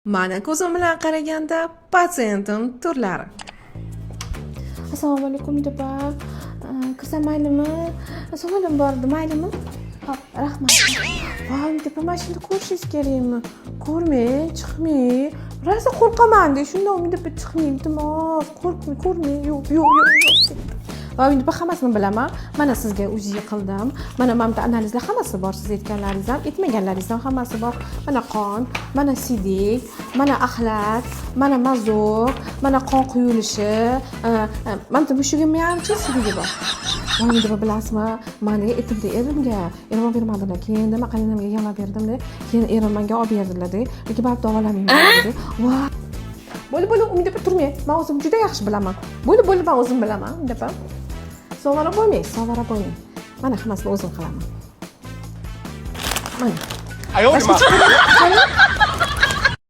Mani ko'zim bilan qaraganda patsientim turlari. Assalomu alaykum, Umid opa. Kirsam maylimi? Savolim bor edi, maylimi? Hop, rahmat. Voy, Umid opa, mana shuni ko'rishingiz kerakmi? Ko'rmang, chiqmang. Rosa qo'rqaman-da, shundan Umid opa chiqmang, iltimos, qo'rqmang, ko'rmang. Yo'q, yo'q, yo'q, yo'q. Va Umid opa, hammasini bilaman. Mana sizga УЗИ qildim. Mana bu analizlar hammasi bor, siz aytganlaringiz ham, aytmaganlaringiz ham hammasi bor. Mana qon, mana siydik, mana axlat, mana мазок, mana qon quyilishi, mana bu mushugimni hamchi siydigi bor. Voy, Umid opa, bilasizmi, mani aytibdi erimga, erim olib bermadilar. Keyin nima, qaynonamga yig'lab berdimda, keyin erim menga olib berdilarda, lekin baribir davolamayman dedi. Voy. Bo'ldi, bo'ldi, Umid opa, turmang. Men o'zim juda yaxshi bilaman. Bo'ldi, bo'ldi, men o'zim bilaman, Umid opa. Sovara bo'lmang, sovara bo'lmang. Mana hammasini o'zim qilaman. Mana. 哎呦我的妈！